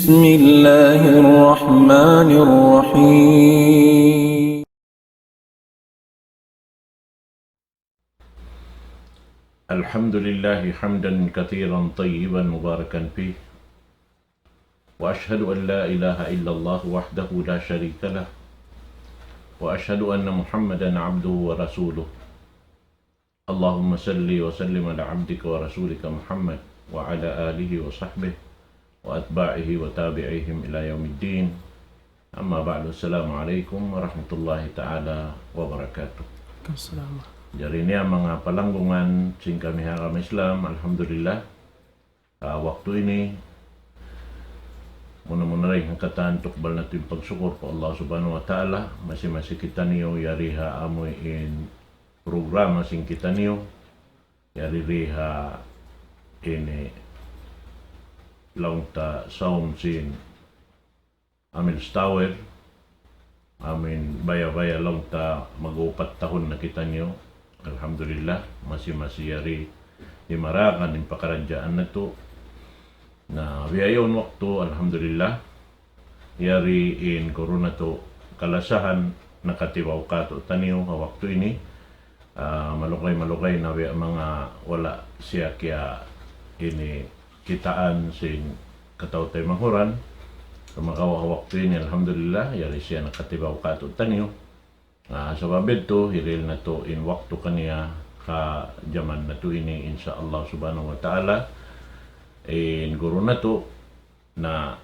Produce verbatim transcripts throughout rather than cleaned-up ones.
بسم الله الرحمن الرحيم. الحمد لله حمدا كثيرا طيبا مباركا فيه، وأشهد أن لا إله إلا الله وحده لا شريك له، وأشهد أن محمدا عبده ورسوله. اللهم صل وسلم على عبدك ورسولك محمد وعلى آله وصحبه وأتباعه وتابعيهم إلى يوم الدين. أما بعد، السلام عليكم ورحمة الله تعالى وبركاته. Waalaikumsalam. Jari ini manga palanggungan sin kami ha agama Islam, alhamdulillah. Ah, waktu ini, muna-muna dayn ha katan tukbal natu' in pagsukur pa Allah Subhanahu wa Ta'ala, masi-masi kitaniyu yari ha amu in programa sin kitaniyu, yari di ha ini laung ta saum sin Amil Tower, amin baya-baya laung ta mag-upat tahun na kitaniyu. Alhamdulillah, masi-masi yari di' maragan in pakaradjaan natu'. Na, biya' yaun waktu, alhamdulillah, yari in guru natu' kalasahan nakatibaw kātu'niyu ha waktu ini. Ah, malugay-malugay na biya' manga wala' siya kiya ini kitaan sin kataw-taymanghud. Sumagawa' ha waktu ini, alhamdulillah, yari siya nakatibaw kātu'niyu. Ah, sabab yadtu, hirihil natu' in waktu kaniya ha jaman natu' ini, insya Allah Subhanahu wa Ta'ala. In guru natu' na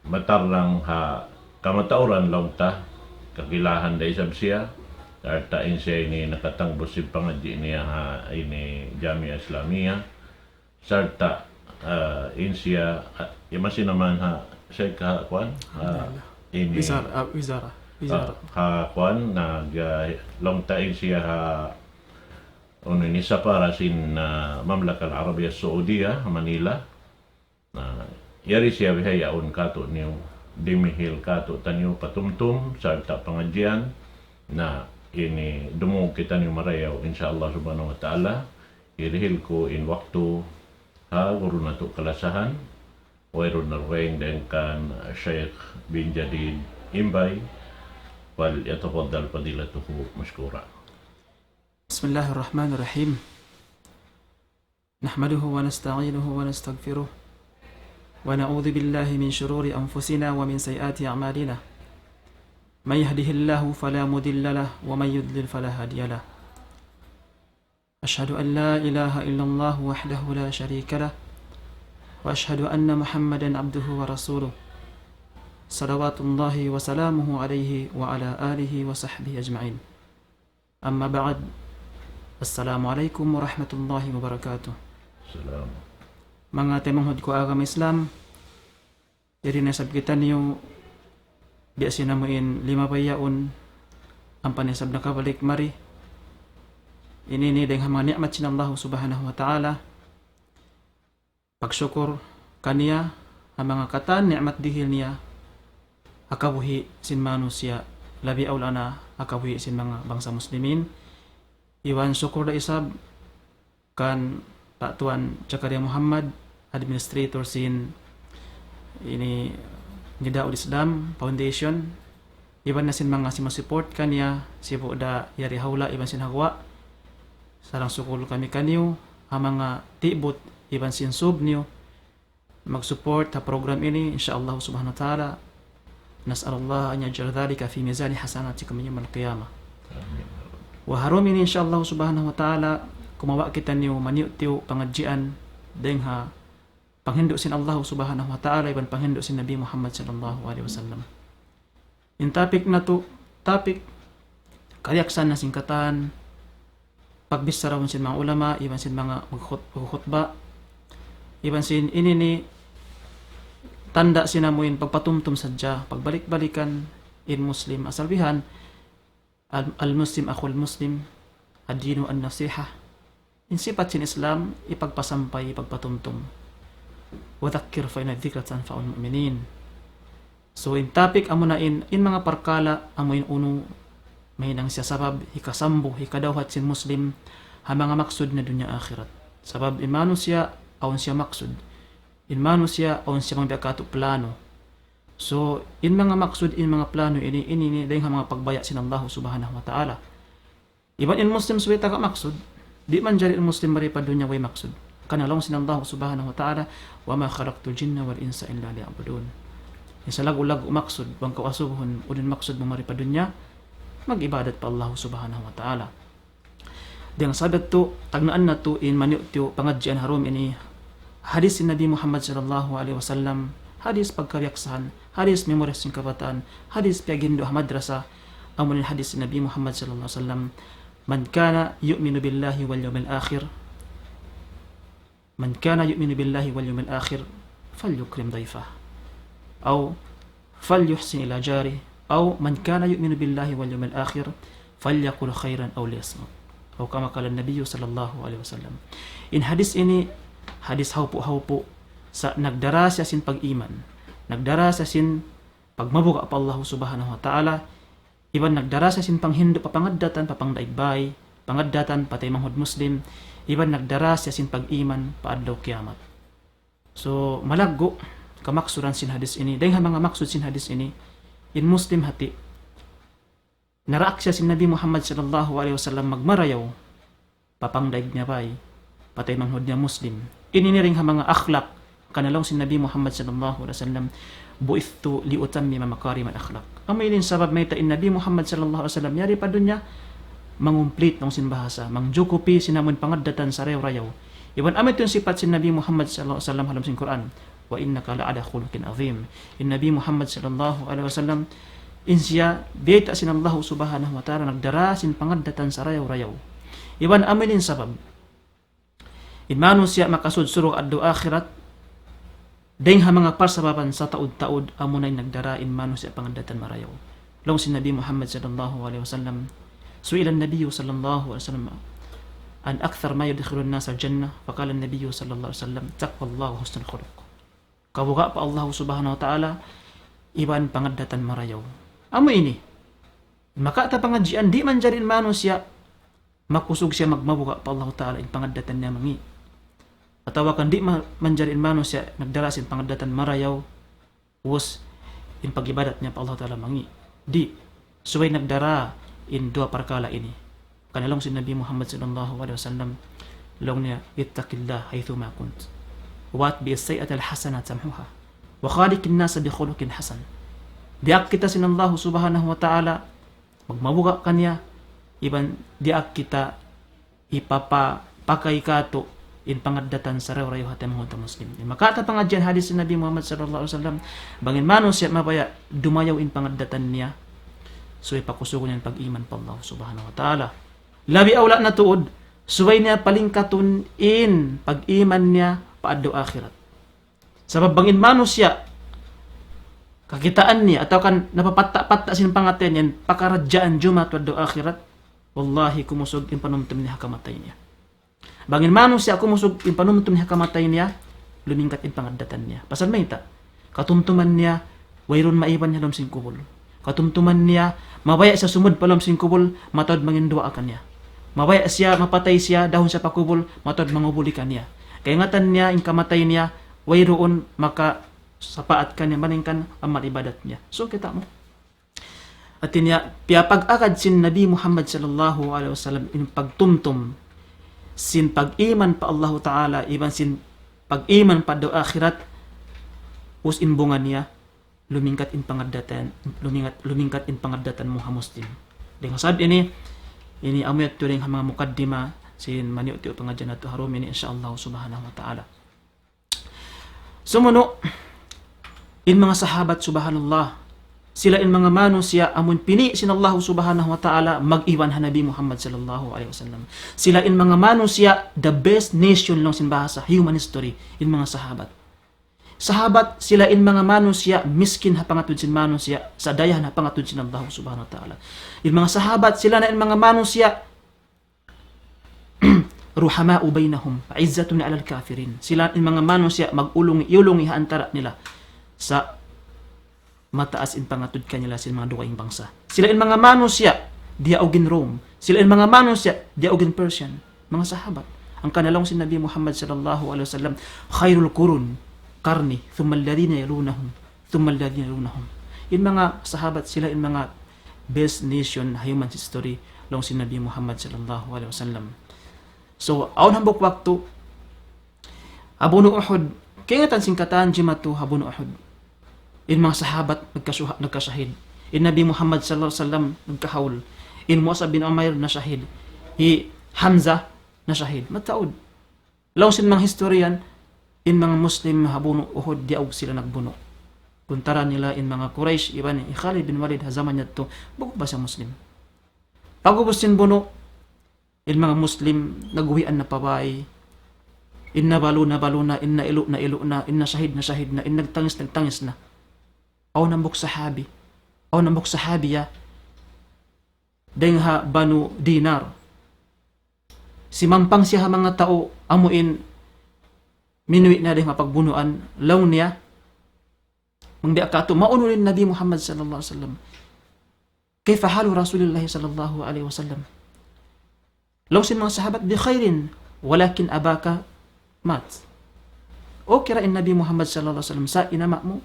matarrang ha kamatauran laung ta, kakilahan da isab siya, sarta' in siya ini nakatangbus sin pangadji' niya ha ini Jamia Islamia, sarta', ah, in siya, ah, ya masi naman ha, siya ka kuwan, ha, Alhamdulillah. Ini, Wizara, ah, wizara, ah, wizara. Ha kuwan, nag, ah, laung ta in siya ha, unu ini, sapara sin, ah, Mamlaka Al-Arabiya Saudiya, Manila. Na, yari siya bihaun kātu'niyu, dimihil kātu'niyu patumtum, sarta' pangadjian. Na, ini dumungug kitaniyu marayaw, insya Allah Subhanahu wa Ta'ala, hirihil ku in waktu ha guru natu' kalasahan, wayruun na dugaing dayn kan Sheikh bin Jadid Imbay, فليتفضل فضيلته مشكورا. بسم الله الرحمن الرحيم. نحمده ونستعينه ونستغفره، ونعوذ بالله من شرور أنفسنا ومن سيئات أعمالنا. من يهده الله فلا مضل له، ومن يضلل فلا هادي له. أشهد أن لا إله إلا الله وحده لا شريك له، وأشهد أن محمدا عبده ورسوله، صلوات الله وسلامه عليه وعلى آله وصحبه أجمعين. أما بعد، السلام عليكم ورحمة الله وبركاته. Salam. Manga taymanghud ku agama Islam, yari na isab kitaniyu, biya' sin amu in limabay yaun, ampa na isab nakabalik mari. Ini ini dayn ha manga ni'mat sin Allah Subhanahu wa Ta'ala. Pagsukur kaniya ha manga katan ni'mat dihil niya ha kabuhi' sin manusiya', labi awla na ha kabuhi' sin manga bangsa muslimin. Iban sukur da isab kan Pak Tuan Zakaria Muhammad, administrator sin ini Nidaul Islam Foundation, iban na sin manga simusupport kaniya, sibu' da yari ha hula' iban sin ha guwa'. Sarang sukul kami kaniyu, ha manga tibut iban sin sub niyu, mag-support ha program ini, insya Allah Subhanahu wa Ta'ala. نسأل الله أن يجعل ذلك في ميزان حسناتكم يوم القيامة. Amin. Wa ha dum ini, insya Allah Subhanahu wa Ta'ala, kumawa' kitaniyu maniyu'-tiyu' pangadjian dayn ha panghindu' sin Allah Subhanahu wa Ta'ala iban panghindu' sin Nabi Muhammad sallallahu alayhi wasallam. In topic natu', topic, kariyaksan na sin katan, pagbichara sin manga ulama, iban sin manga magkhut-, magkhutba, iban sin ini ini tanda' sin amu in pagpatumtum sadja, pagbalik-balikan in Muslim. Asal bihan, al-, المسلم أخو المسلم، الدين النصيحة. In sipat sin Islam, ipagpasampay, ipagpatumtum. وذكر فإن الذكرى تنفع المؤمنين. So, in topic amuna in, in manga parkala' amu in unu mahinang siya sabab hikasambu, hikadawhat sin Muslim ha manga maksud na dunya akhirat. Sabab in manusiya' awn siya maksud. In manusiya' awn siya manga biya' katu' plano. So, in manga maksud, in manga plano ini, ini, ini, dayn ha manga pagbaya' sin Allah Subhanahu wa Ta'ala. Iban in Muslim subay taga maksud, di' manjari in Muslim mari pa dunya way maksud. Karna' laung sin Allah Subhanahu wa Ta'ala, وما خلقت الجن والإنس إلا ليعبدون. In salaggu'-laggu' maksud, bang kaw asubuhun, unu in maksud mu mari pa dunya, mag-ibadat pa Allah Subhanahu wa Ta'ala. Dayn ha sabab yadtu, tagnaan natu' in maniyu'-tiyu' pangadjian ha dum ini, hadis sin Nabi Muhammad sallallahu alayhi wasallam, hadis pagkabiyaksahan, hadis memorize sin kabataan, hadis piyaghindu' ha madrasa, amu in hadis sin Nabi Muhammad sallallahu alayhi wasallam, من كان يؤمن بالله واليوم الآخر، من كان يؤمن بالله واليوم الآخر فليكرم ضيفه، أو فليحسن إلى جاره، أو من كان يؤمن بالله واليوم الآخر فليقل خيرا أو ليصمت، أو كما قال النبي صلى الله عليه وسلم. In hadis ini, hadis haupu'-haupu', sa' nagdara siya sin pag-iman, nagdara siya sin pagmabuga' pa Allah Subhanahu wa Ta'ala, iban nagdara siya sin panghindu' pa pangaddatan pa pangdaig bay, pangaddatan pa taymanghud Muslim, iban nagdara siya sin pag-iman pa adlaw kiyamat. So, malaggu' kamaksuran sin hadis ini. Dayn ha manga maksud sin hadis ini, in Muslim hati, naraak siya sin Nabi Muhammad sallallahu alayhi wasallam magmarayaw pa pangdaig niya bay, pa taymanghud niya Muslim. Ini in dayn ha manga akhlak, karna' laung sin Nabi Muhammad sallallahu alayhi wasallam, بعثت لأتمم مكارم الأخلاق. Amu ini in sabab mayta' in Nabi Muhammad sallallahu alayhi wasallam yari pa dunya, mangumplete laung sin bahasa, mangjukupi sin amun pangaddatan sarayaw-rayaw. Iban amu yadtu in sipat sin Nabi Muhammad sallallahu alayhi wasallam ha lawm sin Qur'an, وإنك لعلى خلق عظيم. In Nabi Muhammad sallallahu alayhi wasallam, in siya, biyayta' sin Allah Subhanahu wa Ta'ala, nagdara sin pangaddatan sarayaw-rayaw. Iban amu ini in sabab, in manusiya' makasud surga' adlaw akhirat, dayn ha manga parsababan sataud-taud, amuna in nagdara in manusiya' pangaddatan marayaw. Laung sin Nabi Muhammad sallallahu alayhi wasallam, سئل النبي صلى الله عليه وسلم عن أكثر ما يدخل الناس الجنة، فقال النبي صلى الله عليه وسلم: تقوى الله وحسن الخلق. Kabuga' pa Allah Subhanahu wa Ta'ala, iban pangaddatan marayaw. Amu ini. Makawa' ta pangadjian, di' manjari in manusiya' makusug siya magmabuga' pa Allah Ta'ala in pangaddatan niya mangi'. Atawa kan di' ma-, manjari in manusiya' nagdara sin pangaddatan marayaw, ubus in pag-ibadat niya pa Allah Ta'ala mangi'. Di', subay nagdara in duwa parkala' ini. Karna' laung sin Nabi Muhammad sallallahu alayhi wasallam, laung niya, اتق الله حيثما كنت، وأتبع السيئة الحسنة تمحها، وخالق الناس بخلق حسن. Diyaak kita sin Allah Subhanahu wa Ta'ala, magmabuga' kaniya, iban diyaak kita hipapakay kātu' in pangaddatan sarayaw-rayaw ha taymanghud ta Muslim. Makawa' ta pangadjian hadis sin Nabi Muhammad sallallahu alayhi wasallam, bang in manusiya' mabaya' dumayaw in pangaddatan niya, subay pakusugun niya in pag-iman pa Allah Subhanahu wa Ta'ala. Labi awla na tuud, subay niya palingkatun in pag-iman niya pa adlaw akhirat. Sabab bang in manusiya', kakitaan niya, atawa kan napapatta'-patta' sin pangatay niya, pakaradjaan jumatu adlaw akhirat, wallahi kumusug in panumtum niya ha kamatay niya. Bang in manusiya' kumusug in panumtum niya ha kamatay niya, lumingkat in pangaddatan niya. Pasal mayta', katumtuman niya, wayruun maiban ha lawm sin kubul. Katumtuman niya, mabaya' siya sumud pa lawm sin kubul, mataud manginduwaa kaniya. Mabaya' siya, mapatay siya, dahun siya pa kubul, mataud mangubuli kaniya. Kaingatan niya, in kamatay niya, wayruun makasapaat kaniya, malayngkan amal ibadat niya. So, kita' mu. Hati niya, piyapag-agad sin Nabi Muhammad sallallahu alayhi wasallam in pagtumtum sin pag-iman pa Allahu Ta'ala, iban sin pag-iman pa adlaw akhirat, ubus in bunga niya, lumingkat in pangaddatan, lumingkat, lumingkat in pangaddatan mu ha Muslim. Dayn ha sabab ini, ini amu yadtu dayn ha manga mukaddima sin maniyu'-tiyu' pangadjian natu' ha dum ini, insya Allah subhanahu wa ta'ala. Sumunu', in manga sahabat, subhanallah, sila in manga manusiya' amun pini' sin Allah subhanahu wa ta'ala mag-iban ha Nabi Muhammad sallallahu alayhi wasallam. Sila in manga manusiya', the best nation laung sin bahasa, human history, in manga sahabat. Sahabat, sila in manga manusiya' miskin ha pangatud sin manusiya', sa' dayahan ha pangatud sin Allah subhanahu wa ta'ala. In manga sahabat, sila na in manga manusiya' رحماء بينهم أعزة على الكافرين. Sila in manga manusiya' mag-ulung-iyulungi ha antara' nila. Sa' mataas in pangatud kanila sin manga dugaing bangsa. Sila in manga manusiya', diyaug in Rome. Sila in manga manusiya', diyaug in Persian. Manga sahabat. Hangkan laung sin Nabi Muhammad sallallahu alayhi wasallam, خير القرون قرني ثم الذين يلونهم ثم الذين يلونهم. In manga sahabat sila in manga best nation ha human history, laung sin Nabi Muhammad sallallahu alayhi wasallam. So, awn hambuuk waktu, ha bunu' Uhud, kaingatan sin katan jimatu ha bunu' Uhud. In manga sahabat nagkasuha-, nagkasahid. In Nabi Muhammad sallallahu alayhi wasallam nagkahaul. In Mus'ab bin Umair nasahid. Hi Hamzah nasahid. Mataud. Laung sin manga historian, in manga Muslim ha bunu' Uhud diyaug sila nagbunu'. Kuntara nila in manga Quraysh, iban hi Khalid bin Walid ha jaman yadtu, bukun pa siya Muslim. Pag'ubus sin bunu', in manga Muslim, nag'uwian na pa bāy. In nabalu, nabalu na, in nailu, nailu na, in nasahid, nasahid na, in nagtangis, nagtangis na. Awn hambuuk sahabi. Awn hambuuk sahabiya. Dayng ha Banu Dinar. Simampang siya ha manga tau, amu in minuwi' na dayng ha pagbunuan, laung niya, mangbiya' katu', maunu in Nabi Muhammad sallallahu alayhi wasallam. كيف حال رسول الله صلى الله عليه وسلم؟ Laung sin manga sahabat, بخير، ولكن أباك مات. Okay ra in Nabi Muhammad sallallahu alayhi wasallam, sa' in ama' mu,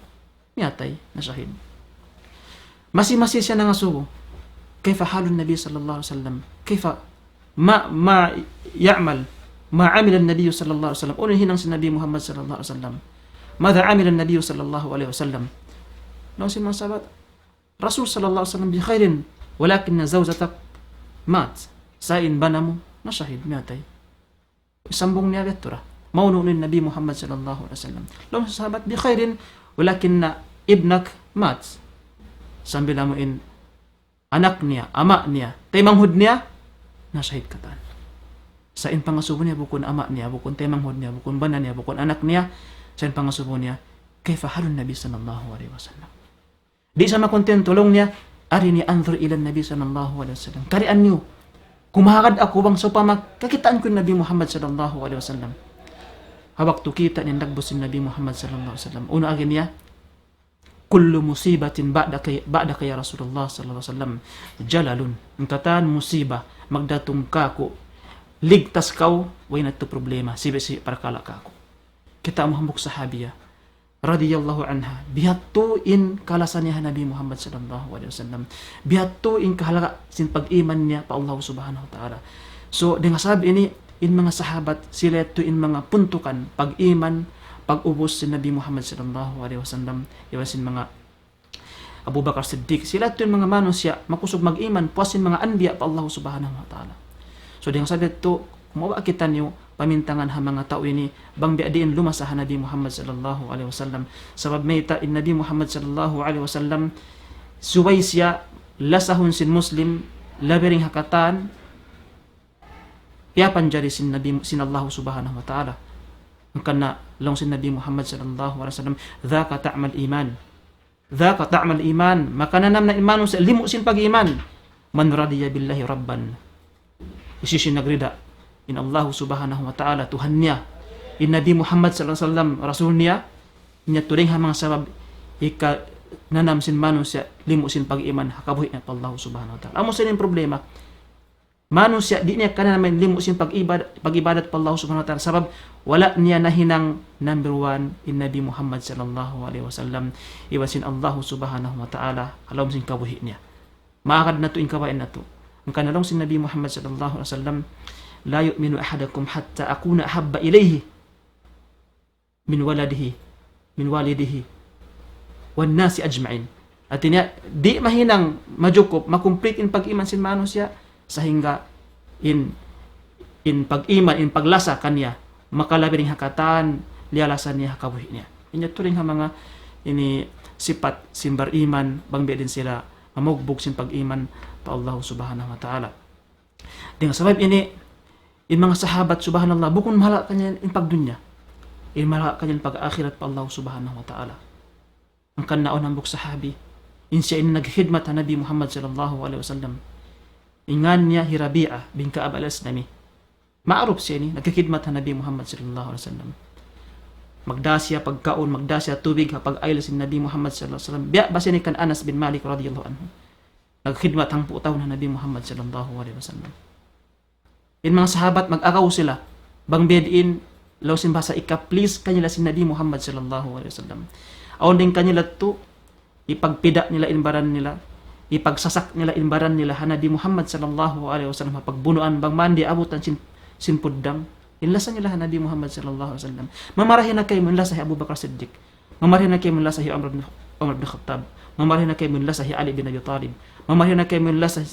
miyatay, nasahid. Masi-masi siya nangasubu. كيف حال النبي صلى الله عليه وسلم؟ كيف، ما، ما يعمل، ما عمل النبي صلى الله عليه وسلم؟ Unu in hinang sin Nabi Muhammad sallallahu alayhi wasallam? ماذا عمل النبي صلى الله عليه وسلم؟ Laung sin manga sahabat, Rasul sallallahu alayhi wasallam بخير، ولكن زوجتك مات. Sa' in bana mu, nasahid, miyatay. Sambung niya biya' tu ra. Maunu in Nabi Muhammad sallallahu alayhi wasallam. Laung sin sahabat, بخير، ولكن ابنك مات. Sambil amu in anak niya, ama' niya, taymanghud niya, nasahid katan. Sa' in pangasubu niya bukun ama' niya, bukun taymanghud niya, bukun bana niya, bukun anak niya, sa' in pangasubu niya, كيف حال النبي صلى الله عليه وسلم؟ Di' siya makontento, laung niya, أرني أنظر إلى النبي صلى الله عليه وسلم. Karian niyu, kumahagad aku bang sawpama kakitaan ku in Nabi Muhammad sallallahu alayhi wasallam. Ha waktu kita' niya in dagbus sin Nabi Muhammad sallallahu alayhi wasallam. Unu agi niya, كل مصيبة بعدك، بعدك يا رسول الله صلى الله عليه وسلم جلل. In katan musiba, magdatung kāku', ligtas kaw, way na tuud problema, sibi'-sibi' parakala' kāku'. Kita' mu hambuuk sahabiya, radiyallahu anha. Biya' tu in kalasa niya ha Nabi Muhammad sallallahu alayhi wasallam. Biya' tu in kahalga' sin pag-iman niya pa Allah subhanahu wa ta'ala. So, dayng ha sabab ini, in manga sahabat, sila yadtu in manga puntukan, pag-iman, pag'ubus sin Nabi Muhammad sallallahu alayhi wasallam, iban sin manga Abu Bakar Siddiq, sila yadtu in manga manusiya', makusug mag-iman, puas sin manga anbiya pa Allah subhanahu wa ta'ala. So, dayng ha sabab yadtu, kumawa' kitaniyu, pamintangan ha manga tau ini, bang biya' diin lumasa ha Nabi Muhammad sallallahu alayhi wasallam. Sabab mayta' in Nabi Muhammad sallallahu alayhi wasallam, subay siya lasahun sin Muslim, labi dayng ha katan, piyapanjari sin Nabi, sin Allah subhanahu wa ta'ala. Hangkan na laung sin Nabi Muhammad sallallahu alayhi wasallam, ذاق طعم الإيمان. ذاق طعم الإيمان. Makananam na in manusiya' limu sin pag-iman. من رضي بالله ربا. Hisiyu in nagrida in Allah subhanahu wa ta'ala Tuhan niya, in Nabi Muhammad sallallahu alayhi wasallam Rasul niya, in yadtu dayng ha manga sabab hikananam sin manusiya' limu sin pag-iman ha kabuhi' niya pa Allah subhanahu wa ta'ala. Amu sa in problema. Manusiya' di' niya kananaman limu sin pag-ibad-, pag-ibadat pa Allah subhanahu wa ta'ala. Sabab, wala' niya nahinang number one in Nabi Muhammad sallallahu alayhi wasallam. Iban sin Allah subhanahu wa ta'ala, ha lawm sin kabuhi' niya. Maagad natu' in kabayaan natu'. Hangkan na laung sin Nabi Muhammad sallallahu alayhi wasallam, لا يؤمن أحدكم حتى أكون أحب إليه من ولده، من والده، والناس أجمعين. Hāti niya, di' mahinang majukup, makumplete in pag-iman sin manusiya', sahingga in, in pag-iman, in paglasa kaniya, makalabi dayng ha katan, liyalasa niya ha kabuhi' niya. In yadtu dayng ha manga ini sipat sin bariman, bang biya' diin sila mamugbug sin pag-iman pa Allah subhanahu wa ta'ala. Dayng ha sabab ini, in manga sahabat, subhanallah, bukun mahalga' kaniya in pagdunya. In mahalga' kaniya in pag-akhirat pa Allah subhanahu wa ta'ala. Hangkan na awn hambuuk sahabi, in siya in nagkhidmat ha Nabi Muhammad sallallahu alayhi wasallam. In ngan niya hi Rabi'ah bin Ka'ab al-Aslami. Ma'ruf siya ini, nagkhidmat ha Nabi Muhammad sallallahu alayhi wasallam. Magdā siya pagkaun, magdā siya tubig, ha pag-ayil sin Nabi Muhammad sallallahu alayhi wasallam. Biya' ba siya ini kan Anas bin Malik radiyallahu anhu. Nagkhidmat hangpu' tahun ha Nabi Muhammad sallallahu alayhi wasallam. In manga sahabat mag-agaw sila. Bang biya' diin Laung sin bahasa, ika-please kanila sin Nabi Muhammad sallallahu alayhi wasallam. Awn dayn kanila tu, ipagpida nila in baran nila, ipagsasak nila in baran nila ha Nabi Muhammad sallallahu alayhi wasallam, ha pagbunuan bang man di' abutan sin, sin puddang. In lasa nila ha Nabi Muhammad sallallahu alayhi wasallam. Mamarahi na kaymu in lasa hi Abu Bakar Siddiq. Mamarahi na kaymu in lasa hi Umar ibn, Umar ibn Khattab. Mamarahi na kaymu in lasa hi Ali bin Abi Talib. Mamarahi na kaymu in lasa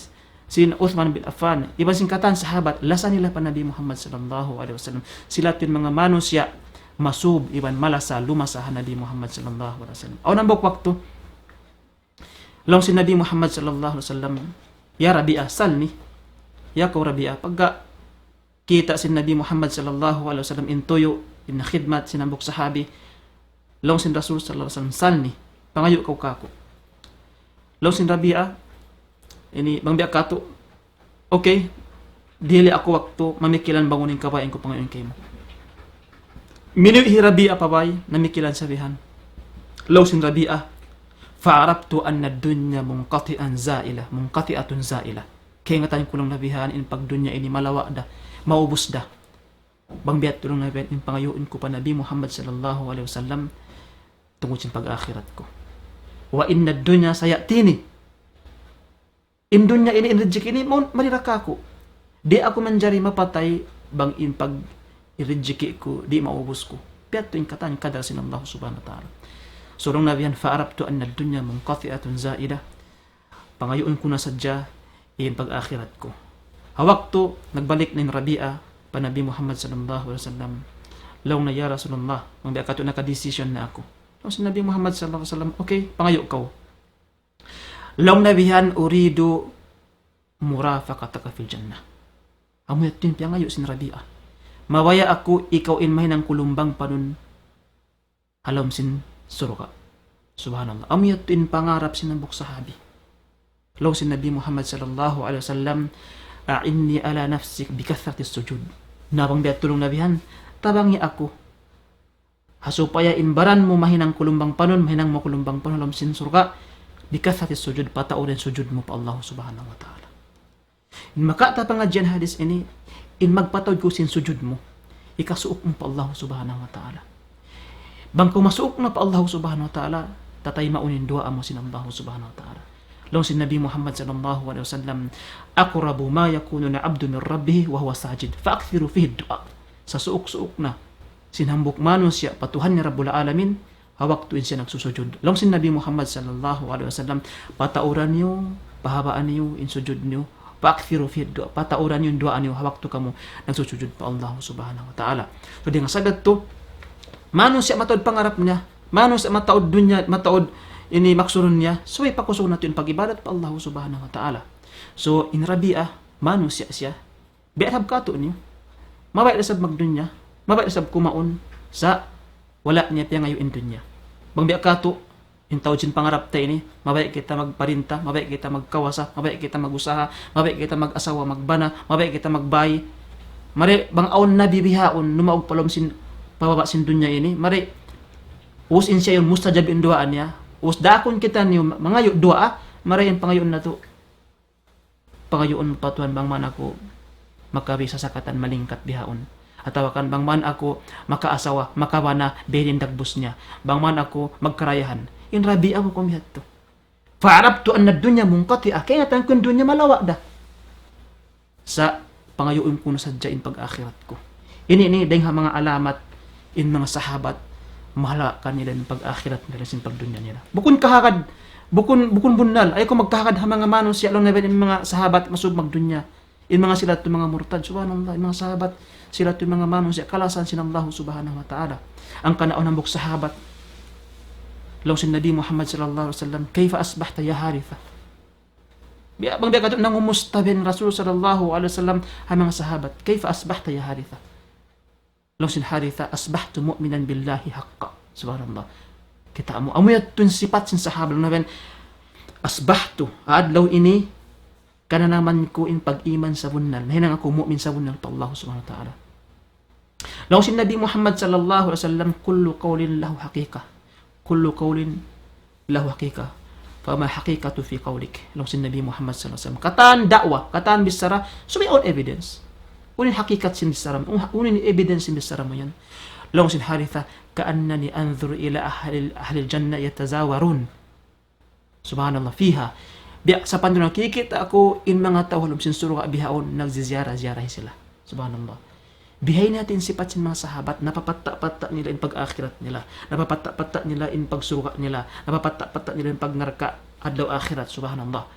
sin Uthman bin Affan. Iban sin katan sahabat, lasa nila pa Nabi Muhammad sallallahu alayhi wasallam. Sila tu in manga manusiya' masub iban malasa lumasa ha Nabi Muhammad sallallahu alayhi wasallam. Awn hambuuk waktu, laung sin Nabi Muhammad sallallahu alayhi wasallam, "Ya Rabi'ah, salni." Ya kaw Rabi'ah, pagka kita' sin Nabi Muhammad sallallahu alayhi wasallam in tuyu', in khidmat sin hambuuk sahabi, laung sin Rasul sallallahu alayhi wasallam, "Salni, pangayu' kaw kāku'." Laung sin Rabi'ah, ini bang biya' katu', "Okay, dihili aku waktu mamikilan bang unu in kabayaan ku pangayuun kaymu." Minuwi' hi Rabi'ah pa bāy, namikilan siya bihan. Laung sin Rabi'ah, "فعرفت أن الدنيا منقطعة زائلة، منقطعة زائلة." Kaingatan ku laung niya bihan in pagdunya ini malawa' da, maubus da. Bang biya' tu laung niya bihan in pangayuun ku pa Nabi Muhammad sallallahu alayhi wasallam tungud sin pag-akhirat ku. "وإن الدنيا ستأتيني." In dunya ini, in rijiki ini, mawn, mari da kāku'. Di' aku manjari mapatay bang in pag-, in rijiki ku di' maubus ku. Biya' tu in katan kadar sin Allah subhanahu wa ta'ala. So laung niya bihan, "فعرفت أن الدنيا منقطعة زائلة." Pangayuun ku na sadja in pag-akhirat ku. Ha waktu nagbalik na in Rabi'ah pa Nabi Muhammad sallallahu alayhi wasallam, laung niya, "Ya Rasulullah, bang biya' katu' naka-decision na aku." Laung sin Nabi Muhammad sallallahu alayhi wasallam, "Okay, pangayu' kaw." Laung niya bihan, "أريد مرافقتك في الجنة." Amu yadtu in piyangayu' sin Rabi'ah. Mabaya' aku ikaw in mahinang kulumbang panun ha lawm sin surga'. Subhanallah. Amu yadtu in pangarap sin hambuuk sahabi. Laung sin Nabi Muhammad sallallahu alayhi wasallam, "أعني على نفسك بكثرة السجود." Na bang biya' tu laung niya bihan, tabangi aku ha supaya in baran mu mahinang kulumbang panun, mahinang makulumbang panun ha lawm sin surga', بكثرة السجود, patauran in sujud mu pa Allah subhanahu wa ta'ala. In makawa' ta pangadjian hadith ini, in magpataud kaw sin sujud mu, hikasuuk mu pa Allah subhanahu wa ta'ala. Bang kaw masuuk na pa Allah subhanahu wa ta'ala, tataymaun in duwaa mu sin Allah subhanahu wa ta'ala. Laung sin Nabi Muhammad sallallahu alayhi wasallam, "أقرب ما يكون العبد من ربه وهو ساجد، فأكثروا فيه الدعاء." Sasuuk-suuk na sin hambuuk manusiya' pa Tuhan niya Rabbul Alamin, ha waktu in siya nagsusujud. Laung sin Nabi Muhammad sallallahu alayhi wasallam, "Patauran niyu, pahabaan niyu in sujud niyu, فأكثروا فيه الدعاء." Patauran niyu in duwaa niyu ha waktu kamu nagsusujud pa Allah subhanahu wa ta'ala. So, dayn ha sagad tu, manusiya' mataud pangarap niya, manusiya' mataud dunya, mataud ini maksurun niya, subay pakusug natu' in pag-ibadat pa Allah subhanahu wa ta'ala. So, in Rabi'ah, manusiya' siya, biya' isab katu' niyu. Mabaya' da isab magdunya, mabaya' da isab kumaun, sa' wala' niya piyangayu' in dunya. Bang biya' katu', in taud sin pangarap ta ini, mabaya' kita magparinta, mabaya' kita magkawasa, mabaya' kita mag-usaha, mabaya' kita mag-asawa, magbana, mabaya' kita magbay. Mari bang awn nabi bihaun, numaug pa lawm sin, pa baba' sin dunya ini, mari, ubus in siya yan mustajab in duwaa niya, ubus daakun kitaniyu mangayu' duwaa, mari in pangayuun natu'. Pangayuun pa Tuhan bang man aku makabisa sakatan malingkat bihaun. Atawa kan bang man aku makaasawa, makabana, bihaini in dagbus niya. Bang man aku magkarayahan. In Rabi'ah mu kung biya' hādtu. فعرفت أن الدنيا منقطعة. Kaingatan ku in dunya malawa' da. Sa' pangayuun ku na sadja in pag-akhirat ku. Ini, ini dayn ha manga alamat in manga sahabat, mahalaga' kanila in pag-akhirat nila sin pagdunya nila. Bukun kahagad, bukun, bukun bunnal, ayaw kaw magkahagad ha manga manusiya', laung na bihan in manga sahabat masub magdunya. In manga sila tu manga murtad, subhanallah, in manga sahabat, sila tu manga manusiya', kalasahan sin Allah subhanahu wa ta'ala. Hangkan awn hambuuk sahabat, laung sin Nabi Muhammad sallallahu alayhi wasallam, "كيف أصبحت يا حارثة؟" Biya', bang biya' katu' nangumusta bihan Rasul sallallahu alayhi wasallam ha manga sahabat, "كيف أصبحت يا حارثة؟" Laung sin Haritha, "أصبحت مؤمنا بالله حقا." Subhanallah. Kita' mu, amu yadtu in sipat sin sahabat, laung na bihan, "أصبحت, adlaw ini, kananaman ku in pag-iman sabunnal. Nahinang aku mu'min sabunnal pa Allah subhanahu wa ta'ala." Laung sin Nabi Muhammad sallallahu alayhi wasallam, "كل قول له حقيقة. كل قول له حقيقة. فما الحقيقة في قولك؟" Laung sin Nabi Muhammad sallallahu alayhi wasallam. Katan da'wa, katan bichara, subay awn evidence. Unu in hakikat sin bichara mu, unu in evidence sin bichara mu yan? Laung sin Haritha, كأنني أنظر إلى أهل أهل الجنة يتزاورون. Subhanallah, فيها. Biya' sapantun nakikita' ku in manga tau ha lawm sin surga' bihaun nagziziyara-ziyara sila. Subhanallah. Bihaini in sipat sin manga sahabat, napapatta'-patta' nila in pag-akhirat nila, napapatta'-patta' nila in pagsurga' nila, napapatta'-patta' nila in pagnarka' adlaw akhirat. Subhanallah.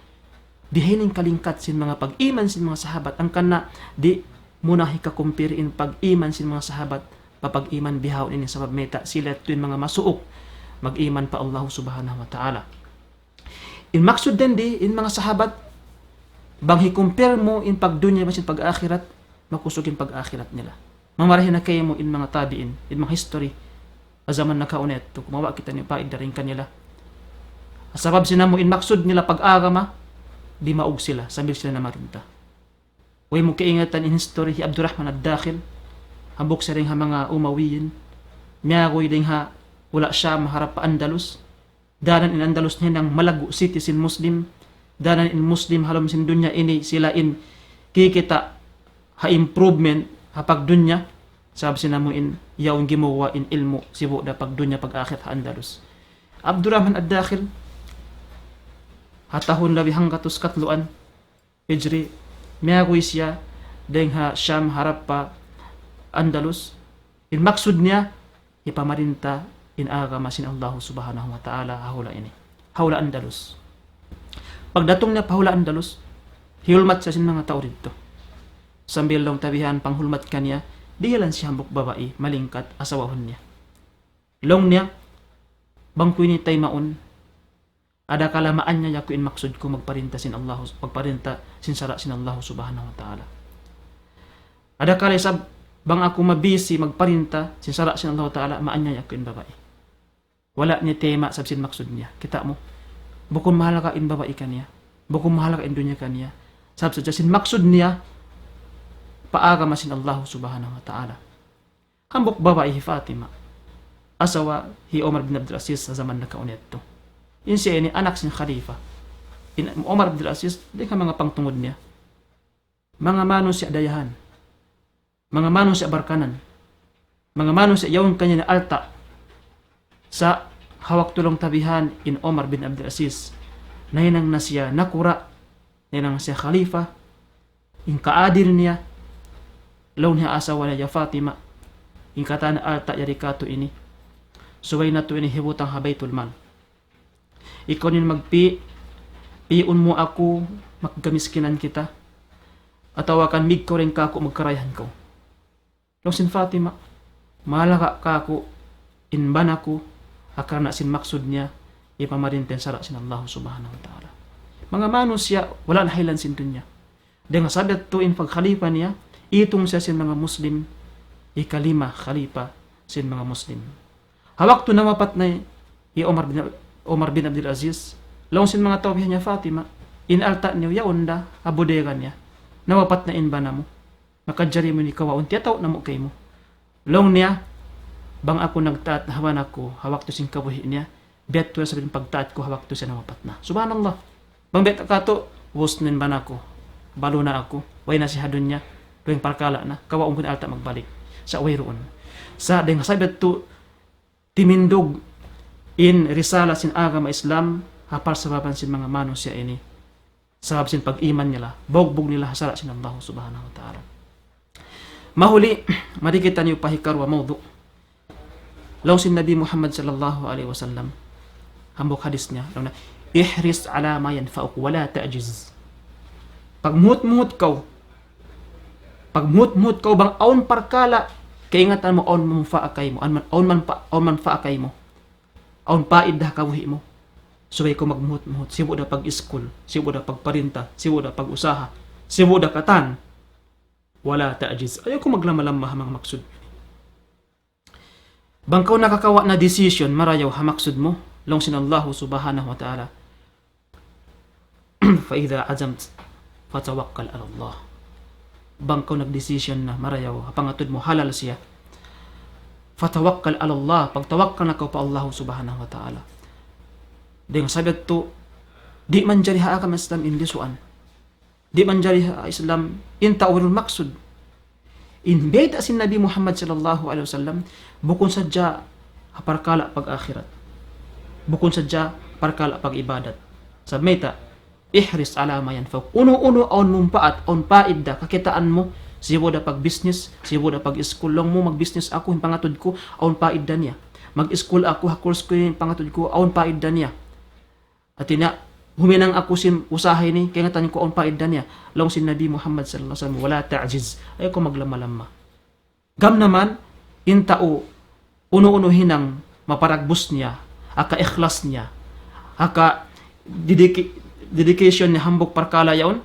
Bihaini in kalingkat sin manga pag-iman sin manga sahabat, hangkan na di' mu na hika-compare in pag-iman sin manga sahabat pa pag-iman bihaun ini, sabab mayta', sila yadtu in manga masuuk mag-iman pa Allah Subhanahu wa Ta'ala. In maksud dayn di, in manga sahabat, bang hi-compare mu in pagdunya iban sin pag-akhirat, makusug in pag-akhirat nila. Mamarahi na kaymu in manga tabi'in, in manga history ha jaman nakauna yadtu, kumawa' kitaniyu paid dayn kanila. Sabab sin amu in maksud nila pag-agama, dimaug sila, sambil sila namarinta. Way mu kaingatan in history hi Abdurrahman ad-Dakhil, hambuuk siya dayn ha manga Umawiyin, miyaguy dayn ha hula' Sham harap pa Andalus. Daran in Andalus nahinang malaggu' city sin Muslim. Daran in Muslim ha lawm sin dunya ini sila in kikita' ha improvement ha pagdunya. Sabab sin amu in yaun gimuwa' in ilmu' sibu' da pagdunya pag-akhirat ha Andalus. Abdurrahman ad-Dakhil, ha tahun labi hanggatus katluan Hijri, miyaguy siya dayn ha Sham harap pa Andalus. In maksud niya, hipamarinta in agama sin Allah Subhanahu wa Ta'ala ha hula' ini. Ha hula' Andalus. Pagdatung niya pa hula' Andalus, hiyulmat siya sin manga tau didtu. Sambil laung ta bihan panghulmat kaniya, dihilan siya hambuuk babai, malingkat, asawahun niya. Laung niya, bang ku ini taymaun, adakala maanyaya ku in maksud ku magparinta sin Allah, magparinta sin sara' sin Allah Subhanahu wa Ta'ala. Adakala isab bang aku mabisi magparinta sin sara' sin Allah Ta'ala, maanyaya ku in babai. Wala' niya tayma' sabab sin maksud niya. Kita' mu? Bukun mahalga' in babai kaniya. Bukun mahalga' in dunya kaniya. Sabab sadja sin maksud niya pa agama sin Allah Subhanahu wa Ta'ala. Hambuuk babai hi Fatima, asawa hi Umar bin Abdul Aziz ha jaman nakauna yadtu. In siya ini anak sin khalifa. In Umar Abdul Aziz, dayn ha manga pangtungud niya. Manga manusiya' dayahan. Manga manusiya' barkanan. Manga manusiya' yaun kaniya na alta'. Sa' ha waktu laung ta bihan in Umar bin Abdul Aziz, nahinang na siya nakura', nahinang na siya khalifa, in kaadil niya, laung niya asawa niya, "Ya Fatima, in katan alta' yari katu' ini, subay natu' ini hibutang ha Baytul Mal. Ikaw in magpi', pi'un mu aku, magkamiskinan kita, atawa kan migkaw dayn kāku' magkarayahan kaw." Laung sin Fatima, "Mahalga' kāku' in bana ku, ha karna' sin maksud niya, hipamarinta in sara' sin Allah Subhanahu wa Ta'ala." Manga manusiya', wala' nahilan sin dunya. Dayn ha sabab yadtu in pagkhalifa niya, itung siya sin manga Muslim, ikalima khalifa sin manga Muslim. Ha waktu nawapat na hi Umar bin, Umar bin Abdul Aziz, laung sin manga tau bihan niya, "Fatima, in alta' niyu yaun da ha bodega niya. Nawapat na in bana mu. Makajari mu ini kawaun, tiyatau' namu' kaymu." Laung niya, "Bang aku nagtaat ha bana ku ha waktu sin kabuhi' niya, biya' tuud isab in pagtaat ku ha waktu siya nawapat na." Subhanallah. Bang biya' katu', ubus na in bana ku, balu na aku, way na siya ha dunya, dugaing parkala' na, kawaun ku in alta' magbalik. Sa' wayruun. Sa' dayn ha sabab yadtu, timindug in risala sin agama Islam ha parsababan sin manga manusiya' ini. Sabab sin pag-iman nila, bugbug nila ha sara' sin Allah Subhanahu wa Ta'ala. Mahuli, mari kitaniyu pa hikaruwa mawdu'. Laung sin Nabi Muhammad sallallahu alayhi wasallam, hambuuk hadis niya, laung niya, "احرص على ما ينفعك ولا تعجز." Pagmuhut-muhut kaw, pagmuhut-muhut kaw bang awn parkala', kaingatan mu awn manfaa kaymu, awn man, awn manpa-, awn manfaa kaymu, awn paid ha kabuhi' mu. Subay kaw magmuhut-muhut, sibu' da pag-iskul, sibu' da pagparinta, sibu' da pag-usaha, sibu' da katan. ولا تعجز. Ayaw kaw maglama-lama ha manga maksud. Bang kaw nakakawa' na decision marayaw ha maksud mu, laung sin Allahu Subhanahu wa Ta'ala, فإذا عزمت فتوكل على الله. Bang kaw nag-decision na marayaw ha pangatud mu halal siya, فتوكل على الله, pagtawakkal na kaw pa Allahu Subhanahu wa Ta'ala. Dayn ha sabab yadtu, di' manjari ha agama Islam in lisuan. Di' manjari ha Islam in ta'wilul maqsud. In bayta' sin Nabi Muhammad sallallahu alayhi wasallam, bukun sadja ha parkala' pag-akhirat. Bukun sadja parkala' pag-ibadat. Sabab mayta', ihris ala ma yanfa'uk. Unu-unu awn mumpaat, awn paidda, kakitaan mu, sibu' da pag-business, sibu' da pag-iskul. Laung mu, mag-business aku, in pangatud ku, awn paidda niya. Mag-iskul aku, ha course ku, in pangatud ku, awn paidda niya. Hati niya, huminang aku sin usaha ini, kaingatan ku awn paidda niya. Laung sin Nabi Muhammad sallallahu alayhi wasallam, wala ta'jiz. Ayaw kaw maglamma-lamma. Gam naman, in tau, unu-unu hinang maparagbus niya, ha kaikhlas niya, ha ka dedica-, dedication niya hambuuk parkala' yaun,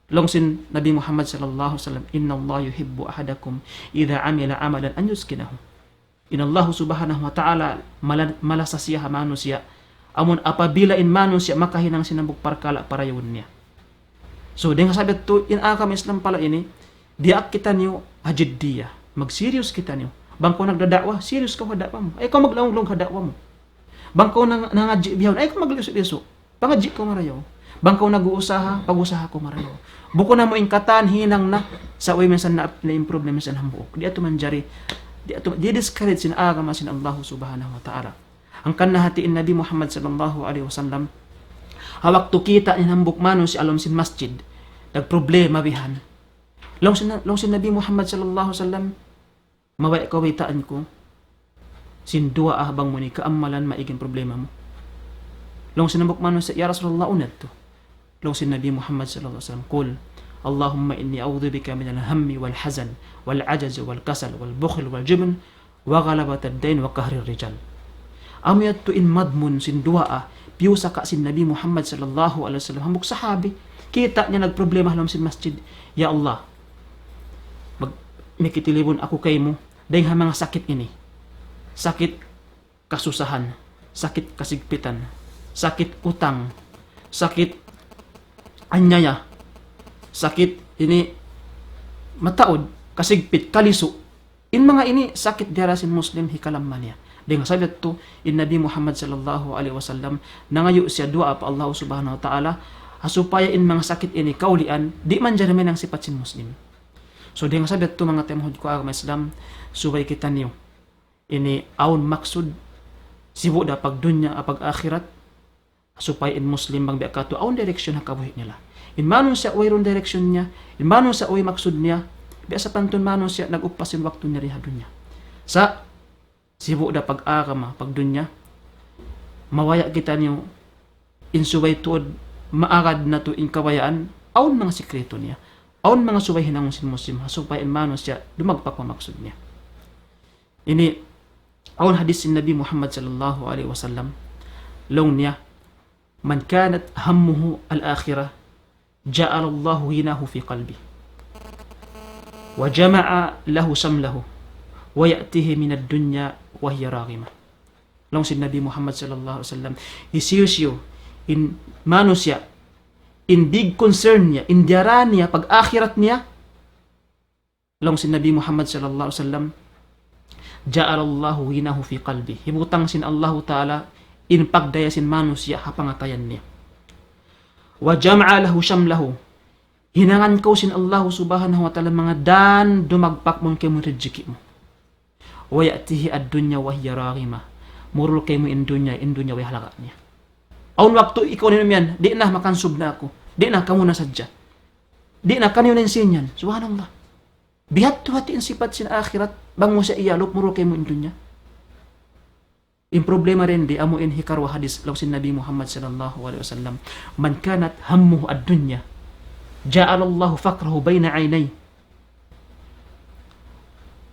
laung sin Nabi Muhammad sallallahu alayhi wasallam, إن الله يحب أحدكم إذا عمل عملا أن يتقنه. In Allah subhanahu wa ta'ala mala-, malasa siya ha manusiya'. Amun apabila in manusiya' makahinang sin hambuuk parkala' parayawun niya. So, dayn ha sabab yadtu, in agama Islam pala ini, diyaak kitaniyu ha jiddiya. Mag-serious kitaniyu. Bang kaw nagdada'wa, serious kaw ha da'wa mu. Ayaw kaw maglaung-laung ha da'wa mu. Bang kaw nang-, nangadji' bihaun, ayaw kaw maglisu-lisu. Pangadji' kaw marayaw. Bang kaw nag-uusaha, pag-usaha kaw marayaw. Bukun amu in katan hinang na, sa' way minsan na, na-improve na minsan hambuuk. Di' yadtu manjari, di' yadtu, di' discourage sin agama sin Allah subhanahu wa ta'ala. Hangkan na hati in Nabi Muhammad sallallahu alayhi wasallam, ha waktu kita' niya in hambuuk manusiya' ha lawm sin masjid, nagproblema bihan. Laung sin, laung sin Nabi Muhammad sallallahu alayhi wasallam, mabaya' kaw baytaan ku sin duwaa bang mu ini kaammalan maig in problema mu. Laung sin hambuuk manusiya', ya Rasulullah, unu yadtu? Laung sin Nabi Muhammad sallallahu alayhi wasallam, قل اللهم إني أعوذ بك من الهم والحزن والعجز والكسل والبخل والجبن وغلبة الدين وقهر الرجال. Amu yadtu in madmun sin duwaa, piyusaka sin Nabi Muhammad sallallahu alayhi wasallam. Hambuuk sahabi, kita' niya nagproblema ha lawm sin masjid. Ya Allah, mag-, mikitilibun aku kaymu, dayn ha manga sakit ini. Sakit kasusahan, sakit kasigpitan, sakit utang, sakit anyaya, sakit ini mataud, kasigpit, kalisu. In manga ini sakit diyara sin Muslim hikalamma niya. Dayn ha sabab yadtu, in Nabi Muhammad sallallahu alayhi wasallam, nangayu' siya duwaa pa Allah subhanahu wa ta'ala, ha supaya in manga sakit ini kaulian, di' manjari mahinang sipat sin Muslim. So, dayn ha sabab yadtu manga taymanghud ku agama Islam, subay kitaniyu ini awn maksud, sibu' da pagdunya, pag-akhirat, supaya in Muslim bang biya' katu' awn direction ha kabuhi' nila. In manusiya' wayruun direction niya, in manusiya' way maksud niya, biya' sapantun manusiya' nag-upas in waktu niya di ha dunya. Sa', sibu' da pag-agama, pagdunya, mabaya' kitaniyu, in subay tuud, maagad natu' in kabayaan, awn manga sikreto niya. Awn manga subay hinangun sin Muslim, ha supaya in manusiya' dumagpak pa maksud niya. Ini, awn hadith sin Nabi Muhammad sallallahu alayhi wasallam, laung niya, من كانت همه الآخرة جعل الله غناه في قلبه وجمع له شمله ويأتيه من الدنيا وهي راغمة. Laung sin Nabi Muhammad sallallahu alayhi wasallam, hisiyu-siyu in manusiya', in big concern niya, in diyara niya, pag-akhirat niya, laung sin Nabi Muhammad sallallahu alayhi wasallam, جعل الله غناه في قلبه. Hibutang sin Allahu Ta'ala in pagdaya sin manusiya' ha pangatayan niya. وجمع له شمله. Hinangan kaw sin Allahu Subhanahu wa Ta'ala manga dan dumagpak mawn kaymu rijiki' mu. ويأتيه الدنيا وهي راغمة. Murul kaymu in dunya, in dunya way halaga' niya. Awn waktu ikaw in umiyan, di' na, makansub na aku. Di' na, kamu na sadja. Di' na, kaniyu na in sīn yan. Subhanallah. Bihadtu hati in sipat sin akhirat, bang mu siya iyalup, murul kaymu in dunya. In problema dayn di, amu in hikaruwa hadith, laung sin Nabi Muhammad sallallahu alayhi wasallam, من كانت همه الدنيا جعل الله فقره بين عينيه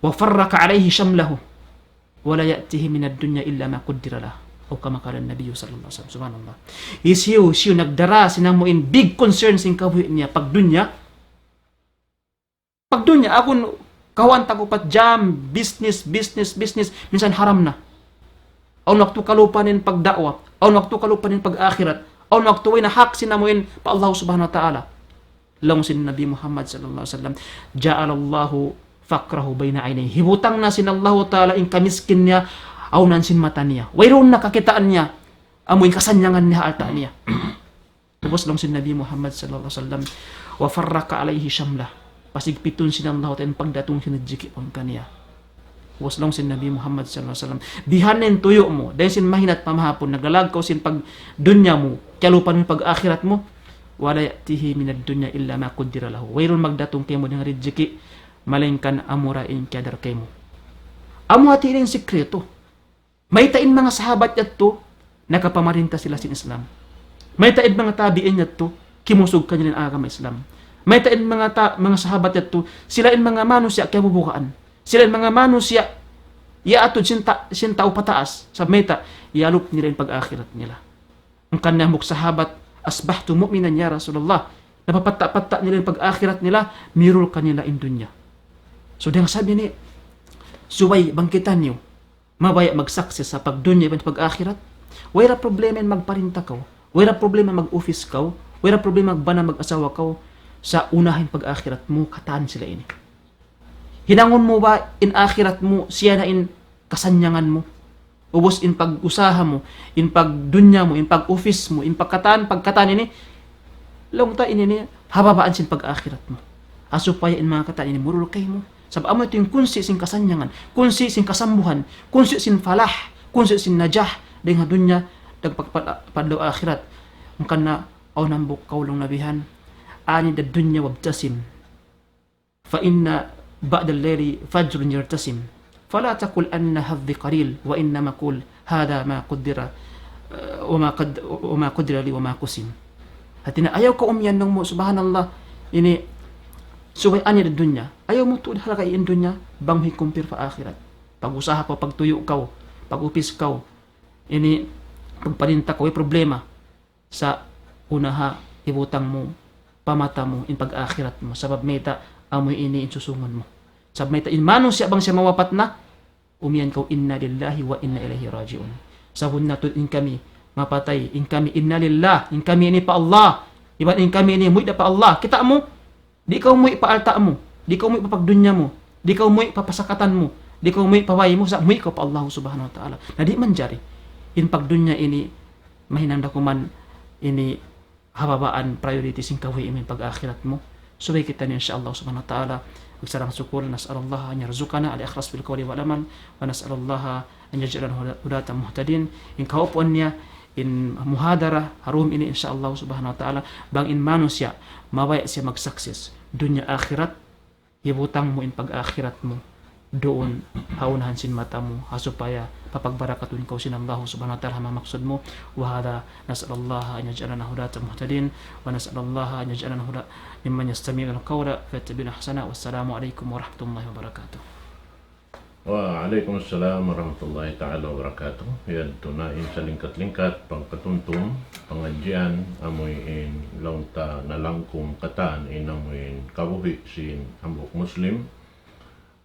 وفرق عليه شمله ولا يأتيه من الدنيا إلا ما قدر له. أو كما قال النبي صلى الله عليه وسلم. Subhanallah. Hisiyu-siyu nagdara sin amu in big concern sin kabuhi' niya pagdunya, pagdunya, agun kawhaan tag-upat jam, business, business, business, minsan haram na. Awn waktu kalupa niya in pagda'wa, awn waktu kalupa niya in pag-akhirat, awn waktu way na hak sin amu in pa Allah Subhanahu wa Ta'ala. Laung sin Nabi Muhammad sallallahu alayhi wasallam, جعل الله فقره بين عينيه. Hibutang na sin Allahu Ta'ala in kamiskin niya, awnan sin mata niya. Wayruun na kakitaan niya, amu in kasannyangan niya ha alta' niya. Pag'ubus laung sin Nabi Muhammad sallallahu alayhi wasallam, وفرق عليه شمله. Pasigpitun sin Allah Ta'ala in pagdatung sin rijiki' pa kaniya. Ubus laung sin Nabi Muhammad sallallahu alayhi wasallam, bihan in tuyu' mu, dayn sin mahinat pa mahapun, naglalag kaw sin pagdunya mu, kiyalupahan mu in pag-akhirat mu, ولا يأتيه من الدنيا إلا ما قدر له. Wayruun magdatung kaymu dayn ha rijiki', malaingkan amura in kiyadar kaymu. Amu hati in sikretu. Mayta' in manga sahabat yadtu, nakapamarinta sila sin Islam. Mayta' in manga tabi'in yadtu, kimusug kanila in agama Islam. Mayta' in manga ta-, manga sahabat yadtu, sila in manga manusiya' kiyabubugaan. Sila in manga manusiya' yaatud sin ta-, sin tau pataas. Sabab mayta', iyalup nila in pag-akhirat nila. Hangkan na hambuuk sahabat, أصبحت مؤمنا يا رسول الله. Napapatta'-patta' nila in pag-akhirat nila, mirul kanila in dunya. So, dayn ha sabab ini, subay bang kitaniyu mabaya' mag-success ha pagdunya iban pag-akhirat. Wayra problema in magparinta kaw. Wayra problema mag-office kaw. Wayra problema magbana mag-asawa kaw. Sa' unaha in pag-akhirat mu, katan sila ini. Hinangun mu ba in akhirat mu, siya na in kasannyangan mu? Ubus in pag-usaha mu, in pagdunya mu, in pag-office mu, in pagkatan, pagkatan ini, laung ta ini, ini, ha babaan sin pag-akhirat mu. Ha supaya in manga katan ini mirul kaymu. Sabab amu yadtu in kunsi' sin kasannyangan, kunsi' sin kasambuhan, kunsi' sin falah, kunsi' sin najah, dayn ha dunya, dayn pag-, pag-, pa adlaw akhirat. Hangkan na, awn hambuuk kaul laung Nabi, عاند الدنيا وابتسم، فإن بعد الليل فجر يرتسم. فلا تقل أن حظي قليل، وإنما قل هذا ما قدر، وما قد-، وما قدر لي وما قسم. Hati niya, ayaw kaw umiyan laung mu, subhanallah, ini, subay عاند الدنيا. Ayaw mu tuud halgai' in dunya, bang mu hi-compare pa akhirat. Pag-usaha kaw, pagtuyu' kaw, pag-upis kaw, ini, pagparinta kaw, way problema. Sa' unaha, hibutang mu pa mata mu in pag-akhirat mu. Sabab mayta', amu ini in susungun mu. Sabab mayta', in manusiya' bang siya mawapat na, umiyan kaw, إنا لله وإنا إليه راجعون. Sabunnal tuud in kami mapatay, in kami إنا لله, in kami ini pa Allah. Iban in kami ini muwi' da pa Allah. Kita' mu, di' kaw muwi' pa alta' mu, di' kaw muwi' pa pagdunya mu, di' kaw muwi' pa pasakatan mu, di' kaw muwi' pa way mu, sa' muwi' kaw pa Allah Subhanahu wa Ta'ala. Na di' manjari in pagdunya ini, mahinang da kuman ini ha babaan priority sin kabuhi' mu in pag-akhirat mu. Subay kitaniyu, insya Allah Subhanahu wa Ta'ala, magsarang-sukul, نسأل الله أن يرزقنا الإخلاص في القول والعمل، ونسأل الله أن يجعلنا هدا-، هداة مهتدين. In kahaupuan niya, in muhadara ha dum ini, insya Allah Subhanahu wa Ta'ala, bang in manusiya', mabaya' siya mag-success dunya akhirat, hibutang mu in pag-akhirat mu duun ha unahan sin mata mu, ha supaya papagbarakatun kaw sin Allah Subhanahu wa Ta'ala ha manga maksud mu. وهذا، نسأل الله أن يجعلنا هداة مهتدين، ونسأل الله أن يجعلنا هدى ممن يستمعون القول فيتبعون أحسنه. والسلام عليكم ورحمة الله وبركاته. Wa alaykum assalam warahmatullahi ta'ala wabarakatuh. Yadtu na in salingkat-lingkat pagpatumtum pangadjian, amu in laung ta nalangkum katan in amu in kabuhi' sin hambuuk Muslim.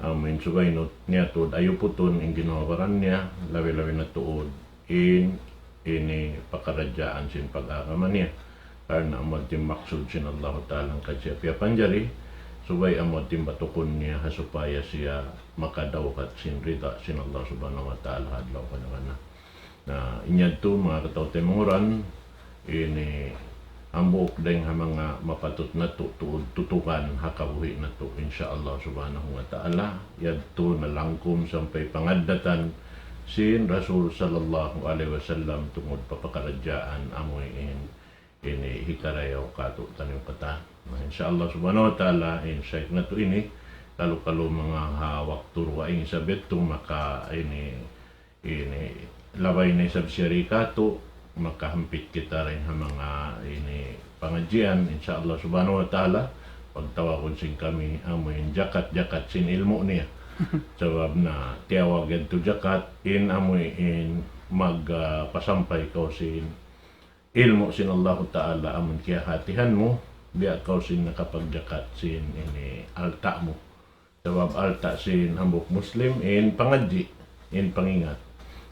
Amu in subay nut-, niya tuud ayuputun in ginhawa-baran niya, labi-labi na tuud in ini pakaradjaan sin pag-agama niya. Karna' amu in maksud sin Allahu Ta'ala in kajiyap-yapan jari, subay amu in batukun niya ha supaya siya makadawhat sin rida sin Allah Subhanahu wa Ta'ala ha adlaw kana-kana. Na, in yadtu, manga kataw-taymanghuran, ini hambuuk dayn ha manga mapatut natu' tuud tutukan ha kabuhi' natu', insya Allah Subhanahu wa Ta'ala. Yadtu nalangkum sampay pangaddatan sin Rasul sallallahu alayhi wasallam tungud pa pakaradjaan amu in ini hikarayaw kātu'niyu katan. Na, insya Allah Subhanahu wa Ta'ala, in shaykh natu' ini, kalu-kalu manga ha waktu dugaing isab yadtu maka ini, ini, labay na isab siya di kātu', makahampit kita dayn ha manga ini pangadjian, insya Allah Subhanahu wa Ta'ala, pagtawagun sin kami, amu in jakat-jakat sin ilmu' niya. Sabab na tiyawag yadtu jakat, in amu in mag, ah, pasampay kaw sin ilmu' sin Allahu Ta'ala amun kiyahatihan mu, biya' kaw sin nakapagjakat sin ini alta' mu. Sabab alta' sin hambuuk Muslim in pangadji', in pangingat.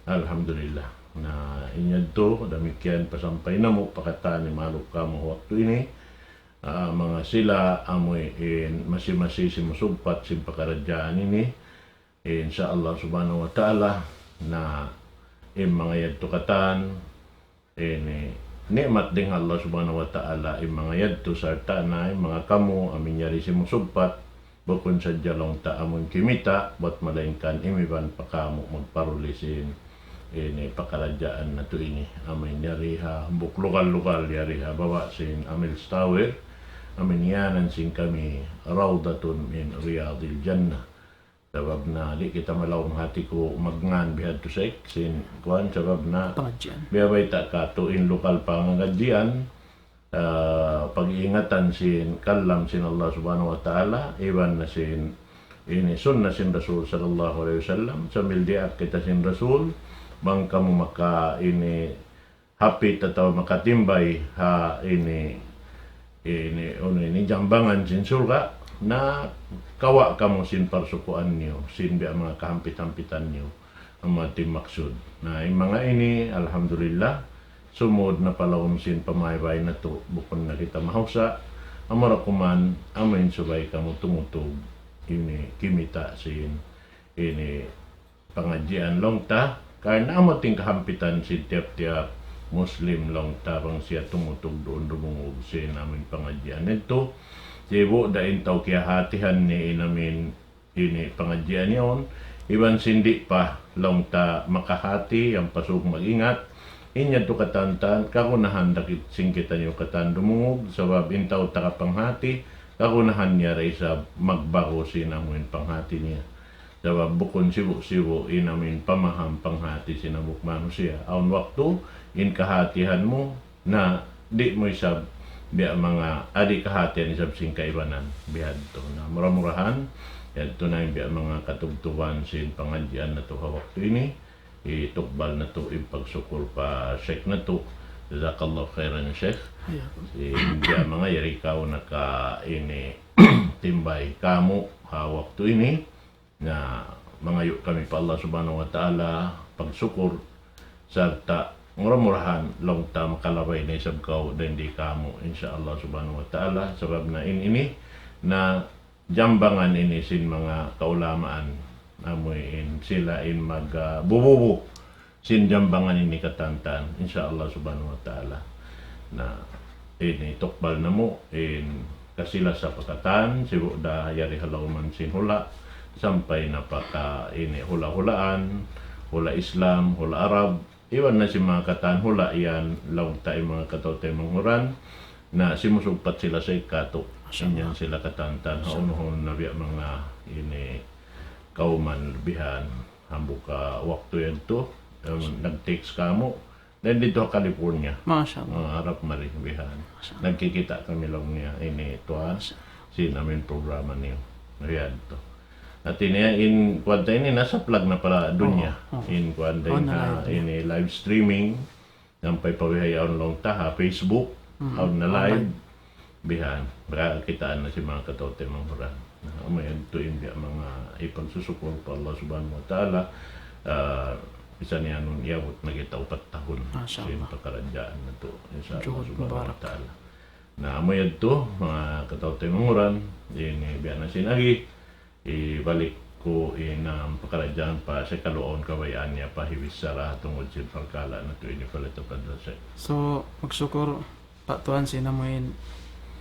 Alhamdulillah. Na, in yadtu, damikkiyan pasampay namu' pa katan maluk kamu waktu ini. Ah, manga sila amu in masi-masi simusugpat sin pakaradjaan ini. Insya Allah Subhanahu wa Ta'ala, na in manga yadtu katan, ini ni'mat dayn ha Allah Subhanahu wa Ta'ala, in manga yadtu sarta' na in manga kamu amu in yari simusugpat, bukun sadja laung ta amun kimita', bat malaingkan imiban pa kamu' magparuli sin ini pakaradjaan natu' ini. Amu in yari ha hambuuk lugal-lugal, yari ha baba' sin Amil Tower, amu in iyanan sin kami Rawdatun min Riyadil Jannah. Sabab na di' kita malaum hati ku magngan bihadtu, Sheikh, sin kuwan, sabab na biya' bayta' katu' in lugal pangadjian, ah, pag-iingatan sin kalam sin Allah Subhanahu wa Ta'ala, iban na sin ini sunnah sin Rasul sallallahu alayhi wasallam, sambil diyaak kita sin Rasul, bang kamu maka ini hapit atawa makatimbay ha ini, ini, unu ini, jambangan sin surga', na kawa' kamu sin parsukuan niyu, sin biya' manga kahampit-hampitan niyu, amu in maksud. Na, in manga ini, alhamdulillah, sumud na pa lawm sin pamaybay natu', bukun na kita mahusa', amura kuman, amu in subay kamu tumutug, ini, kimita' sin, ini, pangadjian laung ta, karna' amu in kahampitan sin tiyap-tiyap Muslim laung ta bang siya tumutug duun dumungug sin amu in pangadjian yadtu. Sibu' da in tau kiyahatihan niya in amu in ini pangadjian yaun, iban sin di' pa laung ta makahati, ampa sug mag-ingat, in yadtu katantan, kagunahan da kit-, sin kitaniyu katan dumungug, sabab in tau tagapanghati, kagunahan niya da isab magbagu sin amu in panghati niya. Sabab bukun sibu'-sibu' in amu in pamaham panghati sin hambuuk manusiya'. Awn waktu, in kahatihan mu, na di' mu isab biya' manga, ah, di' kahatihan isab sin kaibanan. Bihadtu. Na, mura-murahan, yadtu na in biya' manga katubtuban sin pangadjian natu' ha waktu ini. Itukbal natu' in pagsukul pa Sheikh natu'. Jazakallahu khairan, Sheikh. Iya. Sin biya' manga yari kaw naka ini timbay kamu ha waktu ini. Na, mangayu' kami pa Allah Subhanahu wa Ta'ala, pagsukul, sarta' mura-murahan, laung ta makalabay na isab kaw, dayn di kamu, insya Allah Subhanahu wa Ta'ala, sabab na in ini, na jambangan ini sin manga kaulamaan, amu in sila in mag, ah, bububu, sin jambangan ini katantan, insya Allah Subhanahu wa Ta'ala. Na, ini tukbal namu', in kasi-lasa pa katan, sibu' da yari ha lawm sin hula', sampay na pa ka ini hula'-hulaan, hula' Islam, hula' Arab, iban na sin manga katan hula' yan, laung ta in manga kataw-taymanghuran, na simusugpat sila sa' katu', masya Allah, in yan sila katantan, ha unu-unu na biya' manga ini kawman bihan, hambuuk waktu yadtu, em, nag-text kamu, dayn didtu ha California. Masya Allah. Ah, harap mari, bihan. Masya Allah. Nagkikita' kami laung niya, ini, tuwan, masya Allah, sin amu in programa niyu. Bihadtu. Hati niya, in, kuwan ta ini, nasa plag na pa dunya. Oo, oo. In, kuwan ta ini, live na. Ini, live streaming. Sampay pa bihaun laung ta ha Facebook, mm, awn na live. Bihan, makakitaan na sin manga kataw-taymanghuran. Na, amu yadtu in biya' manga hipagsusukul pa Allah Subhanahu wa Ta'ala, ah, bisan yan nun iyabut na kita upat tahun sin pakaradjaan natu', insya Allah Subhanahu wa Ta'ala. Masya Allah. Juhud mubarak. Na, amu yadtu, manga kataw-taymanghuran, ini biya' na sin agi, hibalik ku in, um, pakaradjaan pa Sheikh, kalu awn kabayaan niya pa hibichara tungud sin parkala' natu' ini, falyatafaddal Sheikh. So, magsukul, Pa' Tuan, sin amu in,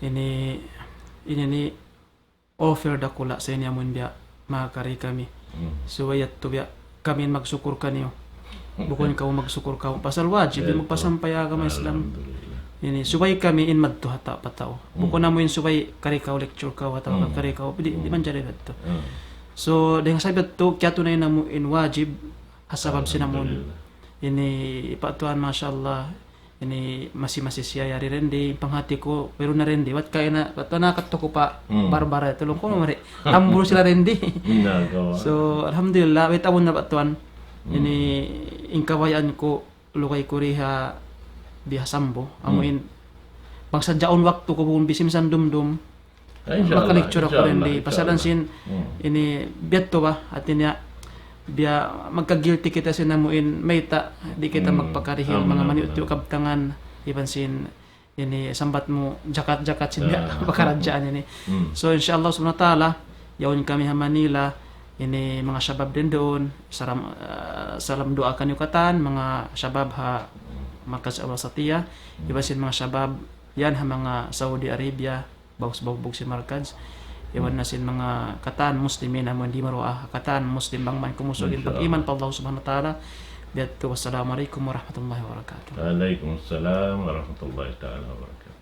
ini, ini, ini offer dakula' sa ini amu in biya' makari kami. Hmm. So, yadtu biya' kami in magsukul kaniyu. Bukun kaw magsukul kaw. Pasal wajib in magpasampay agama Islam. Alhamdulillah. Ini, subay kami in madtu ha tau pa tau. Hmm. Bukun amu in subay kari kaw lecture kaw atawa kari kaw, di', di' manjari yadtu. Hmm. So, dayn ha sabab yadtu, kiyatunay namu' in wajib, ha sabab sin amu in. Alhamdulillah. Ini, Pa' Tuan, masya Allah, ini masi-masi siya yari rendi, panghati ku, wayruun na rendi. Wat kaina, Pa' Tuan, nakadtu ku pa Barbara, tulung ku mari. Tambul sila rendi. So, alhamdulillah, wait, amun na, Pa' Tuan. Ini, in kabayaan ku, lugay ku di ha, di ha Sambu. Amu in, bang sadja awn waktu ku, bukun busy minsan dumdum. Ah, insya Allah, maka-lecture aku rendi. Pasalan sin, ini, biya' tu ba, hati niya, biya' magka-guilty kita sin amu in, mayta', di' kita magpakarihil, manga maniyu'-tiyu' kabtangan, iban sin, ini, sambat mu, jakat-jakat sin biya' pakaradjaan ini. So, insya Allah subhanahu wa ta'ala, yaun kami ha Manila, ini, manga shabab din duun, salam, ah, salam duwaa kaniyu katan, manga shabab ha Markaz Al-Wasatiyah, iban sin manga shabab, yan ha manga Saudi Arabia, baus-, baus-, baus sin markaz. Iban na sin manga katan Muslimin amun di' maruwa, katan Muslim bang man kumusug in pag-iman pa Allah Subhanahu wa Ta'ala. Biya' hādtu, wassalamu alaykum warahmatullahi wabarakatuh. Wa alaykum assalam warahmatullahi ta'ala wabarakatuh.